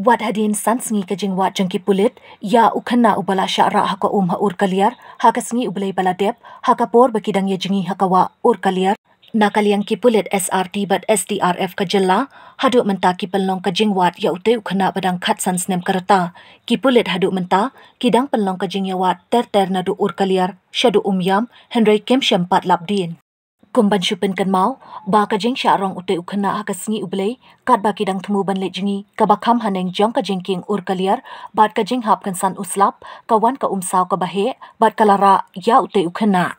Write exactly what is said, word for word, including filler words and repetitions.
Wat hadien san sngi ka jingwad jong ki pulit ïa u khynnah uba la shah rah ha ka um ha Urkaliar, ha ka sngi U Blei ba la dep, ha ka por ba ki dang ïa jngi ha ka wah Urkaliar. Na ka liang ki pulit S R T bad S D R F ka jylla, haduh mynta ki pynlong ka jingwad ïa utei u khynnah ba dang khatsan snem ka rta. Ki pulit haduh mynta ki dang pynlong ka jingïawad ter ter naduh Urkaliar shaduh Umïam, hynrei kim shym pat lap dien. Kum ban shu pynkynmaw ba ka jingshah rong utei u khynnah ha ka sngi U Blei, katba ki dang thmu ban leit jngi, kaba kham haneng jong ka jingkieng Urkaliar bad ka jinghap kynsan u slap, ka wan ka umsaw kaba heh bad ka la rah ïa utei u khynnah.